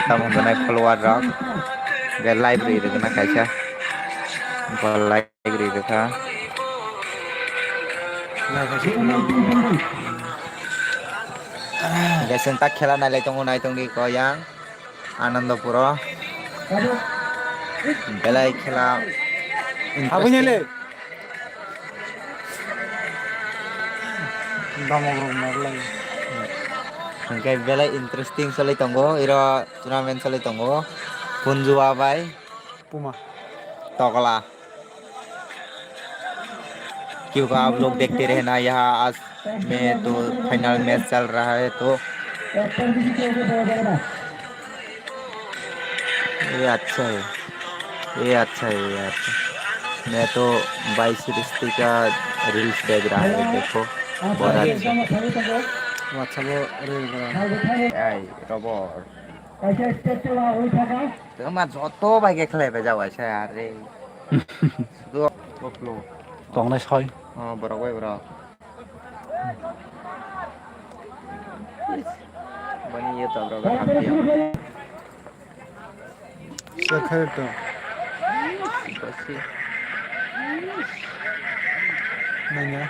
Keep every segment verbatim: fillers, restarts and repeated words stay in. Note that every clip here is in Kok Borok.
Tamo hwnai follower rok. Ge live ri rwgwna kaisa. Bo live ri rwkha. Ge chwng tak khela nailai tongo, nai tongdi ko yang Anandapuro. Belai khela interesting. Hingke belai interesting choli tongo, iro tournament choli tongo. Punjua bai Puma. Tokla. क्योंकि आप लोग देखते रहना, यहाँ आज में तो final match चल रहा है, तो ये अच्छा है, ये अच्छा है यार। मैं तो बाईस रिश्ते का रील्स देख रहा है, देखो, बहुत अच्छा। WhatsApp-o reel gora. Ai, robot. Tama joto bai khe khlai bai jao aisa are. Sudu. Tongnai soi. Oh, borok bai borok. Bani ye tabra bai hamti. Sekhaito. Basi. Nanya.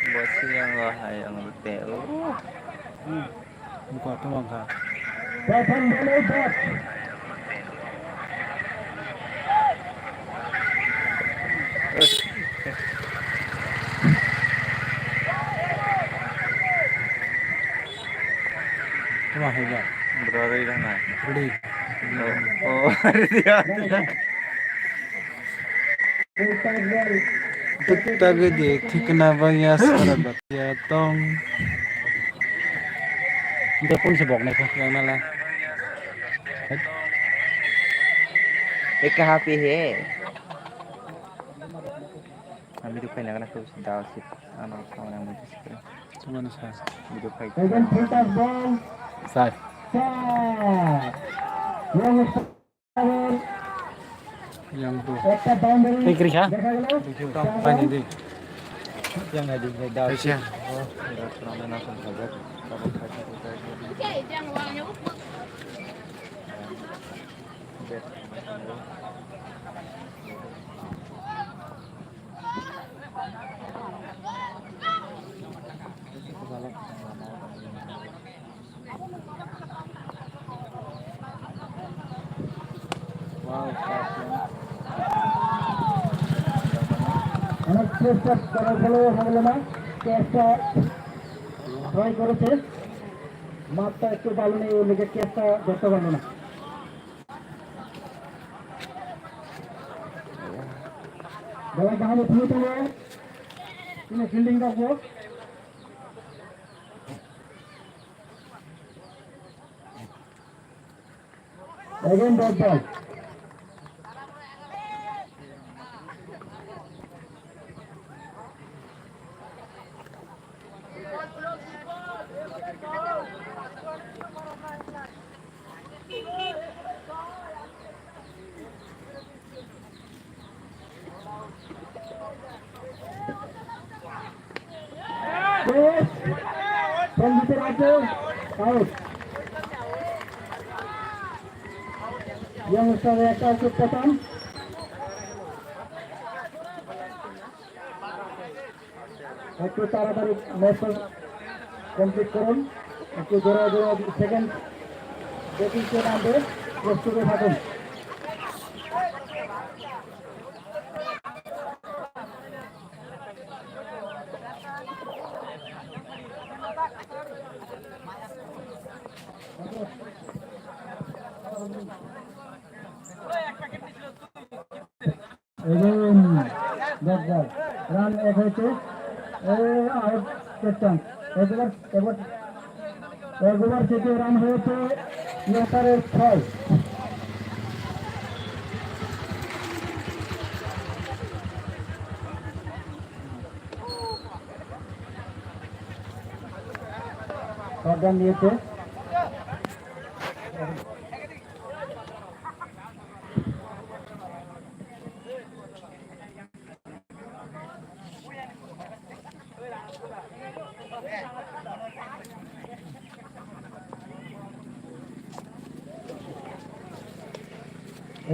Basi yang hai ang te. Oh. Buka tu mangka. Tuma hai ba? Bro, roi rang nai. Ready. Oh, oh, ready. Tagwi di thikna bangya sara batya tong. Hingke pun se bok nai kho. Yang nala. Ek happy he. Ami tu kaina kana tu da sit. Ano kawan yang mutu sikre. Cuma sa. Video fight. Sai. Yang tu. Tei kri kha? Tang pani di. Yang hai di, hai da. Kaisa. Oh, da, kurang mana sang saja. অনেক চেষ্টা করার ফলেও হলো না, ক্যাচটা ট্রাই করেছে, মাঠটা একটু ভালো নেই, ওই দিকে ক্যাচটা ধরতে পারলো না। বল ডাউনে ফিরে চলে, তিনি ফিল্ডিং করবো। Again, dot ball. Sangita Rajya, out. Youngster একটা উইকেট পেতেন। একটু তাড়াতাড়ি ম্যাচটা কমপ্লিট করুন, একটু জোড়া জোড়া সেকেন্ড ব্যাটিং কে নামবে, প্রস্তুত থাকুন। এবং দরকার রান এক হয়েছে, ও আউট করতাম। একবার একবার একবার থেকে রান হয়েছে ইয়তারের ছয়। সাবধান দিয়েছে।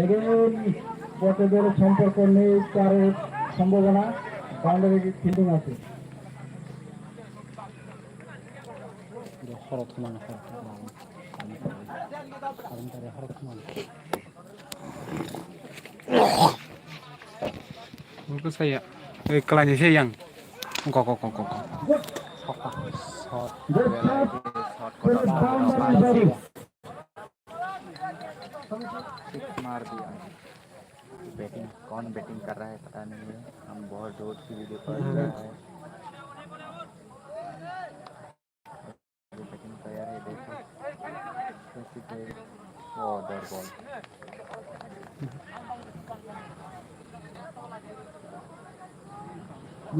Again, পথের সম্পর্ক নেই, চারের সম্ভাবনা, বাউন্ডারি ফিল্ডিং আছে। Horo thumani, horo thumani. Horo thumani. Buku saya. Eh, kelanya saya yang. Kok, kok, kok, kok, kok. Sokka. Shot. Shot. Six मार दिया। बैटिंग, कौन बैटिंग कर रहा है पता नहीं है। हम बहुत दूर की वीडियो कॉल कर रहा है। बैटिंग प्लेयर है, देखो। कैसी गई? ओ, डॉट बॉल।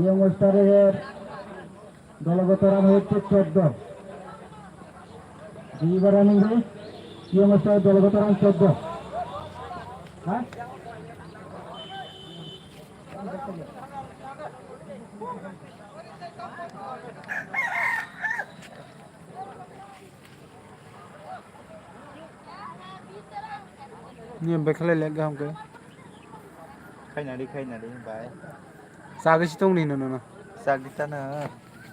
ইয়ং স্টারের দলগত রান হচ্ছে চোদ্দ। দুইবার রানিং রে, ইয়ং স্টারের দলগত রান চোদ্দ। হ্যাঁ? Ni bai khlai le gam ke. Khaina di, khaina di, bai. Sagwi si tong ni no, no, no. Sagwi ta na.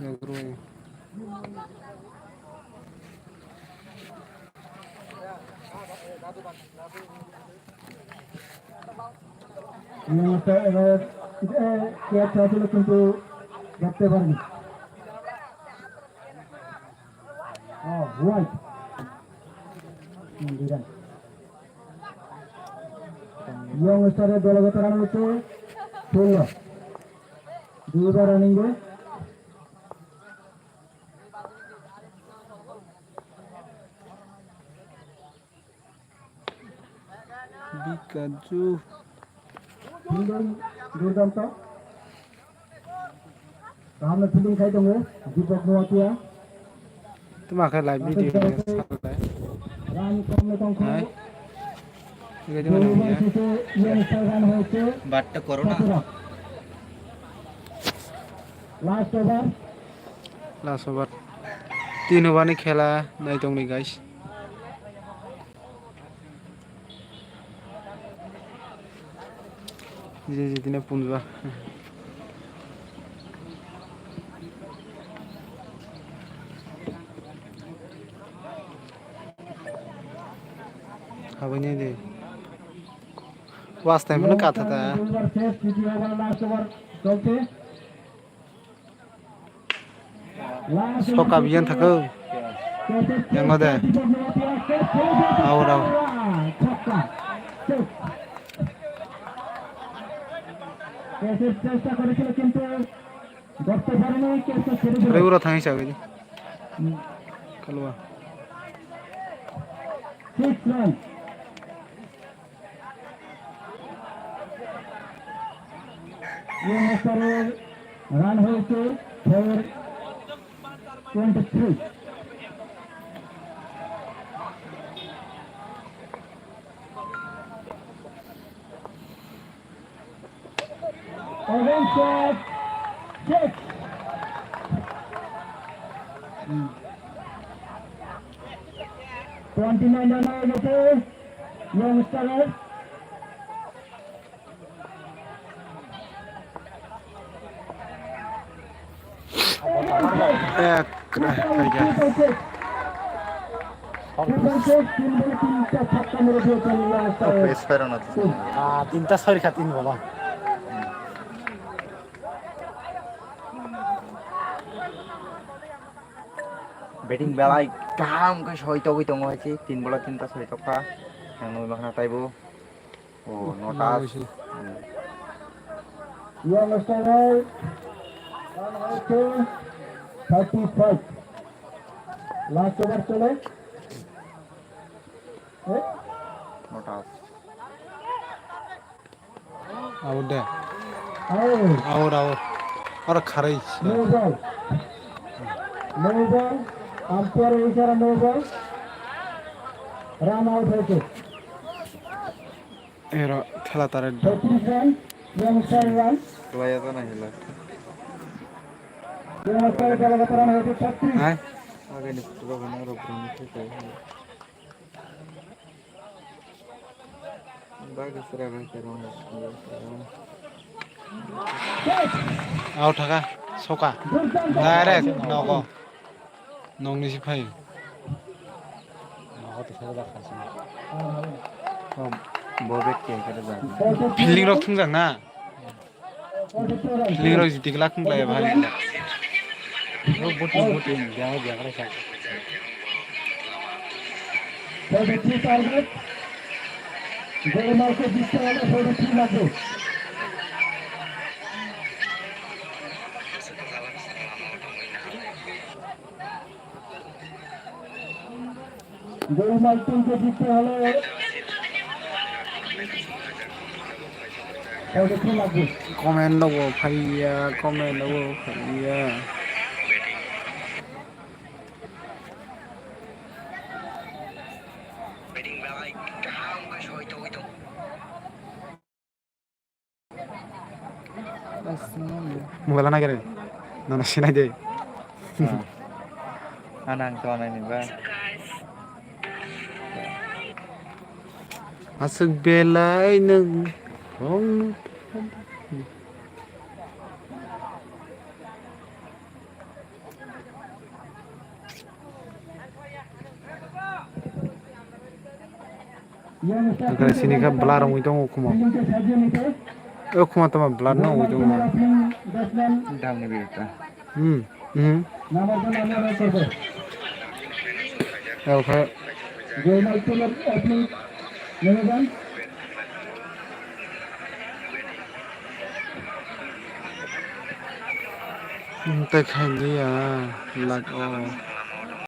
Nugru. নিয়মিত এবার, এ, ক্যাচ চাইছিল কিন্তু ধরতে পারেনি। ও, হোয়াইট। হুম, দুই রান। ইয়ং স্টারের দলগত রান হচ্ছে ষোলো। দুইবার রানিং এ। Bikaju. Fielding দুর্দান্ত। Kaham no fielding khai tongo Deepak Noatia. Tuma khe live video ni salai. Run khoroknwi tongkha. Hai. Bikaju no ya. Youngster run hoyekhe. Bat to koro na. Last over. Last over. Tin over ni khela nai tongni, guys. Jini jini punjba. Habani de. Was time no katha ta. Last over, twenty over, last over, চলছে। Soka biyan thakho. Yang ode. Out, out. চেষ্টা করেছিল কিন্তু ধরতে পারেনি। Rebura thangwi chawidi. Kalwa. Six run. Young স্টারের রান হয়েছে four twenty three. Again shot, six. Twenty nine run হয়ে গেছে ইয়ং স্টারের। Ek, hai gaya. Press fire na. Ah, tinta sori kha tin bolo. Batting belai kaham khe soi togwi tongo hai se, tin bolo tinta soi tokha. Ang nugwi mankha taibo. Oh, not out. Youngster thirty five. Last over চলে। Not out. Out de. Out. Out, out. Aro kharwi. No ball. No ball. Umpire ইশারা no ball. Run out হয়েছে। Ero thela tare. ছত্রিশ run, young star run. Klaiya ta na hila. Young star দলগত রান হয়েছে ছত্রিশ। Hai. Age ni pura bana ro brum ni thai. Aw thaka, soka. Direct nogo. Nokni si phai. Nogo to soka dakha si. Bo bek ke kare ba. Fielding rok thungjak na. Fielding rok jiti glak wng lai bahai. Bo buting buting, biang biang kare sa. Forty-three target. Goal mark-o jitto hole forty-three lagbe. Goal mark-o jitto hole forty-three lagbe. Comment nogo phaiya, comment nogo phaiya. Mobile na gere. Nono sinai de. Anang to anai ni ba. Aswk belai nwng. Hakhe sini khe blur wngwi tongo khuma. O khuma tamo blur no wngwi tongo. Damni birta. Hmm. Hmm. Hakhe. Tei khainliya lag o.